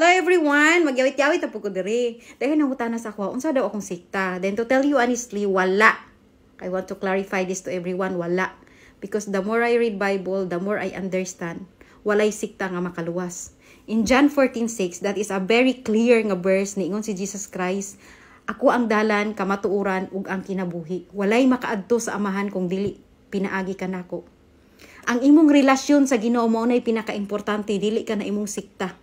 Hello everyone! Magyawit-yawit na po ko diri. Dahil nangutana sa ako, unsa daw akong sikta? Then to tell you honestly, wala. I want to clarify this to everyone, wala. Because the more I read Bible, the more I understand. Walay sikta nga makaluwas. In John 14:6, that is a very clear nga verse, niingon si Jesus Christ, "Ako ang dalan, kamatuoran, ug ang kinabuhi. Walay makaadto sa Amahan kung dili pinaagi kanako." Ang imong relasyon sa Ginoo mao nay pinakaimportante, dili ka na imong sikta.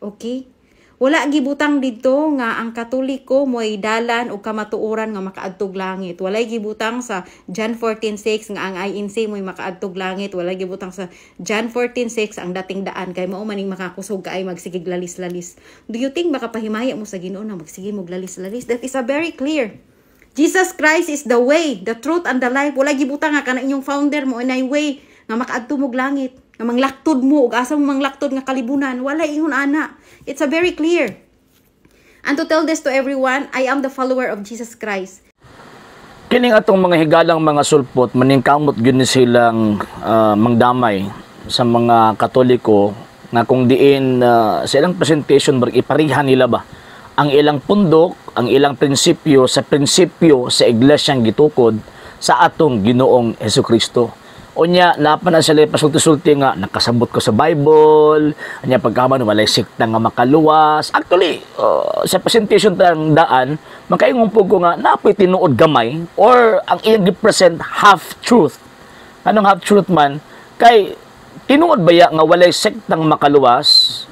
Okay? Wala gibutang didto nga ang Katoliko mo'y dalan o kamatuoran nga makaadtog langit. Walay gibutang sa John 14:6 nga ang INC mo'y makaadtog langit. Walay gibutang sa John 14:6 ang dating daan kay mao maning makakusog kaay magsigig lalis-lalis. Do you think makapahimaya mo sa Ginoo na magsige mo lalis-lalis? That is a very clear. Jesus Christ is the way, the truth, and the life. Wala gibutang nga kana inyong founder mo nay way nga makaadto mo langit, nga manglaktod mo ug asa mo manglaktod nga kalibunan. Wala ingon ana. It's a very clear. And to tell this to everyone, I am the follower of Jesus Christ. Kining atong mga higalang mga sulpot, maningkamot gyud ni silang mangdamay sa mga Katoliko nga kung diin sa ilang presentation barg iparihan nila ba ang ilang pundok, ang ilang prinsipyo sa prinsipyo sa iglesyang gitukod sa atong Ginoong Hesukristo. Unya, napa na sila pasulti-sulti nga nakasabot ko sa Bible, unya pagkaman walay sikta nga makaluwas. Actually, sa presentation tang daan, makaingon po ko nga napoy tinuod gamay or ang iyang gi-present half truth. Anong half truth man? Kay tinuod baya nga walay sektang makaluwas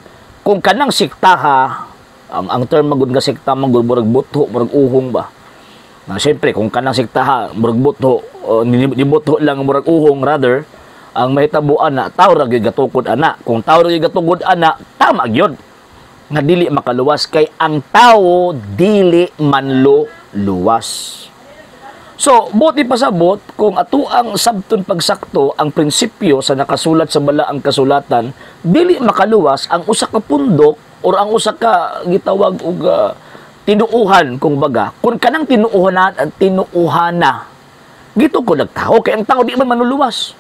kung kanang siktaha, ang term magud nga sekta magud murag butho, murag uhong ba? Na siyempre kung kanang siktaha murag butho, nibuto lang murag uhong, rather ang mahitabuan na tao ra gyud gatukod ana. Kung tao ra gyud gatukod ana, tama gyud nga dili makaluwas kay ang tao dili manluluwas. So, buti pasabot kung ato ang sabton pagsakto ang prinsipyo sa nakasulat sa balaang kasulatan, dili makaluwas ang usa ka pundok or ang usa ka gitawag og tinuuhan kung baga. Kung kanang tinuuhan tinuuhan na gitukod ang tao kay ang tao di man manuluwas.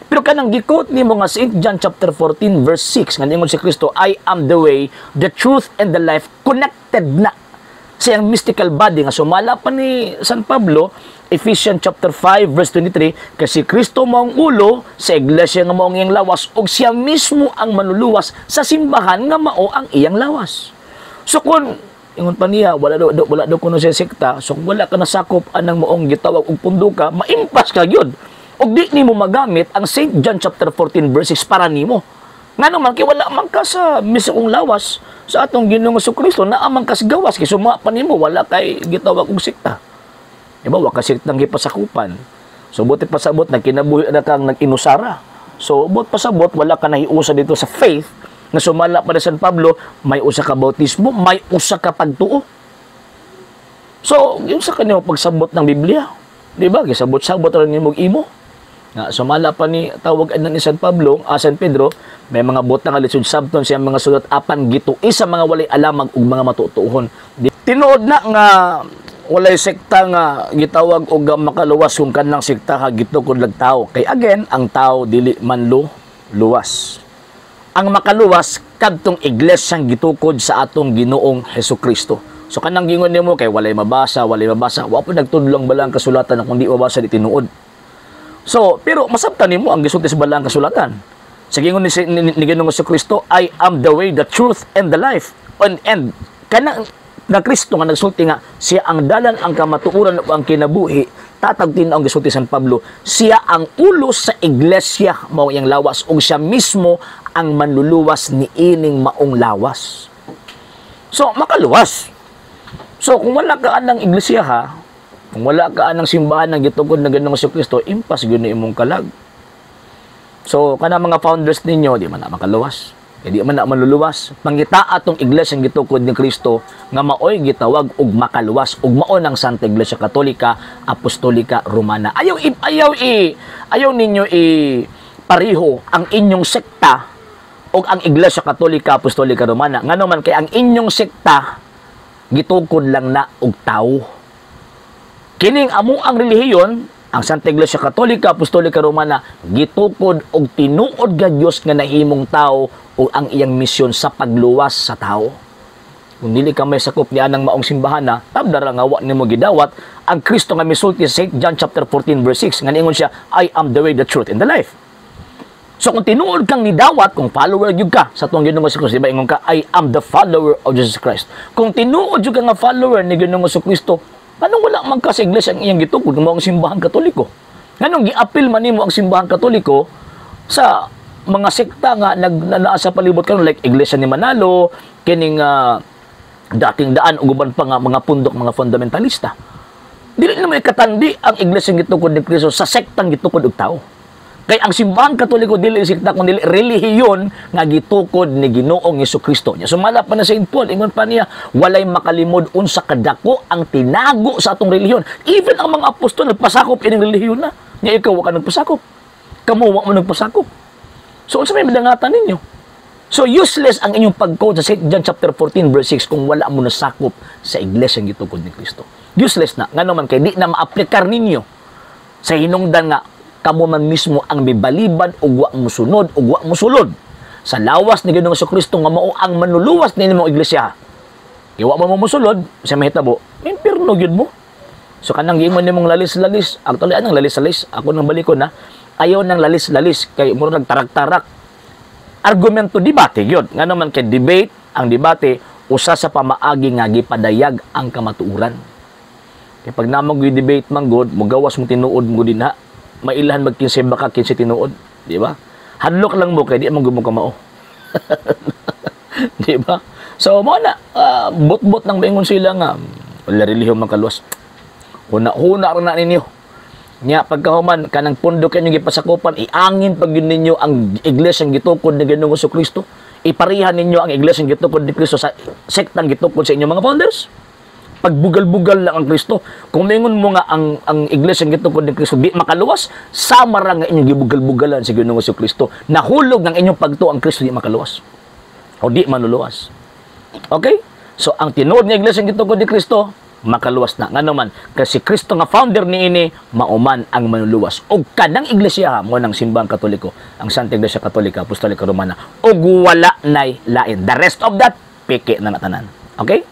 Pero kanang gi-quote nimo nga St. John chapter 14 verse 6 nga ningon si Kristo, "I am the way, the truth and the life," connected na sa iyang mystical body nga sumala pa ni San Pablo, Ephesians chapter 5 verse 23, kasi Kristo mao ang ulo sa iglesia nga mao ang iyang lawas ug siya mismo ang manuluwas sa simbahan nga mao ang iyang lawas. So kung ingon pa niya wala daw kuno siya sekta, so kung wala ka nasakop anang maong gitawag og punduka, maimpas ka gyud ug di nimo magamit ang St. John chapter 14 verse 6 para nimo. Ngano man kay wala man ka sa mismong lawas sa atong Ginoong Kristo, naa man ka sa gawas kay suma pa nimo wala kay gitawag og sekta. Diba, wa ka sektang gipasakupan. So buti pasabot nagkinabuhi na kang nag-inusara. So but pasabot wala ka nahiusa dito sa faith nga sumala pa ni San Pablo, may usa ka bautismo, may usa ka pagtuo. So, yung sa kanyo pagsabot ng Biblia, di ba? Gisabot-sabot ra nimo imo. Nga sumala pa ni tawag ni San Pablo, San Pedro, may mga butang nga lisod sabton siya mga sulat apan gituis sa mga walay alamag ug mga matutuhon. Tinuod na nga walay sekta nga gitawag og makaluwas kung kanang sekta ha gitukod lag tao. Kay again, ang tao dili man luwas. Ang makaluwas kadtong iglesyang gitukod sa atong Ginoong Hesukristo. So kanang gingon nimo kay walay mabasa, wa po nagtudlong balaang kasulatan na kung di mabasa di tinuod. So, pero masabtan nimo ang gisulti sa balaang kasulatan. Sa gingon ni Ginoong Kristo, "I am the way, the truth, and the life." And kanang nga Kristo nga nagsulti nga siya ang dalan, ang kamatuoran ug ang kinabuhi, tatag ang gisulti San Pablo, siya ang ulo sa iglesia, mao iyang lawas, ug siya mismo ang manluluwas ni ining maong lawas. So, makaluwas. So, kung wala ka anang iglesia ha, kung wala ka anang simbahan ng gitukod na Ginoong Kristo, impas gyud na imong kalag. So, kana mga founders ninyo, di man na makaluwas. Kaya di man na maluluwas. Pangita atong iglesia ang gitukod ni Kristo nga maoy gitawag og makaluwas ug mao ng Santa Iglesia Katolika Apostolika Romana. Ayaw ninyo i pariho ang inyong sekta og ang Iglesia Katolika Apostolika Romana. Ngano man kay ang inyong sekta gitukod lang na og tawo. Kining amo ang relihiyon, Ang Santa Iglesia Katolika Apostolika Romana gitukod og tinuod nga Dios nga nahimong tao ug ang iyang misyon sa pagluwas sa tao. Kung dili ka may sakop niya ng maong simbahan na, tabdara nga wa nimo gidawat ang Kristo nga misulti sa St. John chapter 14 verse 6 nga niingon siya, "I am the way, the truth, and the life." So kung tinuod kang nidawat, kung follower gyud ka sa atong Ginoong Kristo, di ba ingon ka, "I am the follower of Jesus Christ." Kung tinuod jud ka nga follower ni Ginoong Kristo, anong wala man ka sa iglesia ang iyang gitukod mao ang Simbahang Katoliko? Nganong giapil man nimo ang Simbahang Katoliko sa mga sekta nga nag na, naa sa palibot karon, like Iglesia ni Manalo, kining Dating Daan ug uban pa nga mga pundok, mga fundamentalista? Dili na may katandi ang iglesia gitukod ni Kristo sa sektang gitukod og tao. Kay ang Simbahang Katoliko dili sekta kun dili relihiyon nga gitukod ni Ginoong Kristo. Nya sumala pa na St. Paul, ingon pa niya, walay makalimod unsa kadako ang tinago sa atong relihiyon. Even ang mga apostol nagpasakop ining relihiyon na. Nya ikaw, wa ka nagpasakop. Kamo, wa mo nagpasakop. So unsa may madangatan ninyo? So useless ang inyong pag-quote sa St. John chapter 14 verse 6 kung wala mo nasakop sa iglesia gitukod ni Kristo. Useless na. Ngano man kay di na maaplikar ninyo sa hinungdan nga kamo man mismo ang mibaliban ug wa mosunod ug wa mosulod sa lawas ni Ginoong Kristo nga mao ang manluluwas ni imong iglesia. Kay wa mo mosulod sa mahitabo, impierno gyud mo. So kanang giingon nimong lalis-lalis, actually anong lalis-lalis, ako nang balikon na, ayaw nang lalis-lalis kay murag nagtarak-tarak. Argumento, debate gyud. Ngano man kay debate, ang debate usa sa pamaagi nga gipadayag ang kamatuoran. Kay pag namo gyud debate man gud, mugawas mo tinuod mo dinha, mailhan mag kinsay baka, kinsay tinuod, di ba? Hadlok lang mo kay di man gud mo kamao. Di ba? So mo na bot-bot nang maingon sila nga wala relihiyon makaluwas. Huna-huna ra na ninyo. Nya pagkahuman kanang pundok inyong gipasakupan, iangin pag yun ninyo ang iglesia gitukod ni Ginoong Kristo. Iparihan ninyo ang iglesia gitukod ni Kristo sa sektang gitukod sa inyong mga founders. Pagbugal-bugal lang ang Kristo. Kung maingon mo nga ang iglesia gitukod ni Kristo di makaluwas, sama ra nga inyong gibugal-bugalan sa Ginoong Kristo. Nahulog ng inyong pagtuo ang Kristo di makaluwas o di manluluwas. Okay? So ang tinuod nga iglesia gitukod ni Kristo makaluwas na. Ngano man kasi Kristo nga founder niini mauman ang manluluwas. Og kanang iglesia mo ng Simbahang Katoliko, ang Santa Iglesia Katolika Apostolika Romana, ug wala nay lain. The rest of that, peke na natanan. Okay?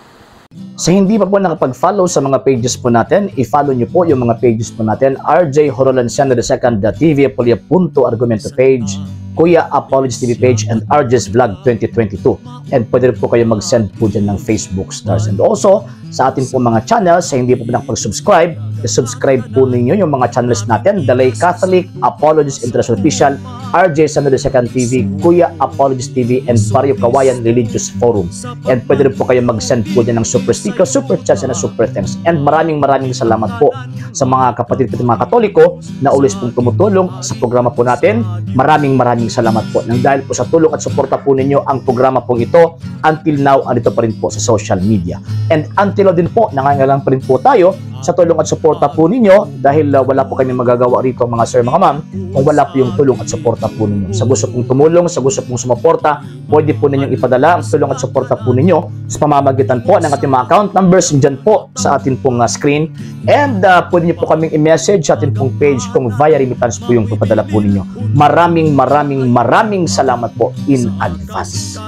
Sa hindi pa po nakapag-follow sa mga pages po natin, i-follow nyo po yung mga pages po natin: RJ Horolanciano II, TV Apolia Punto Argumento page, Kuya Apologies TV page, and RJ's Vlog 2022. And pwede rin po kayo mag-send po dyan ng Facebook stars. And also, sa atin po mga channels, sa hindi po nakapag-subscribe, i-subscribe po ninyo yung mga channels natin: The Lay Catholic, Apologies International Official, RJ Samuel II TV, Kuya Apologies TV, and Barrio Kawayan Religious Forum. And pwede rin po kayo mag-send po dyan ng super sticker, super chats, and super thanks. And maraming maraming salamat po sa mga kapatid ko, mga Katoliko na always pong tumutulong sa programa po natin. Maraming maraming salamat po. Nang dahil po sa tulong at suporta po ninyo, ang programa pong ito until now andito pa rin po sa social media. And until now din po, nangangailangan pa rin po tayo sa tulong at suporta po ninyo dahil wala po kami magagawa rito, mga sir, mga ma'am, kung wala po yung tulong at suporta po ninyo. Sa gusto pong tumulong, sa gusto pong sumuporta, pwede po ninyong ipadala ang tulong at suporta po ninyo sa pamamagitan po ng ating mga account numbers dyan po sa atin pong screen. And pwede niyo po kaming i-message sa atin pong page kung via remittance po yung papadala po ninyo. Maraming maraming maraming salamat po in advance.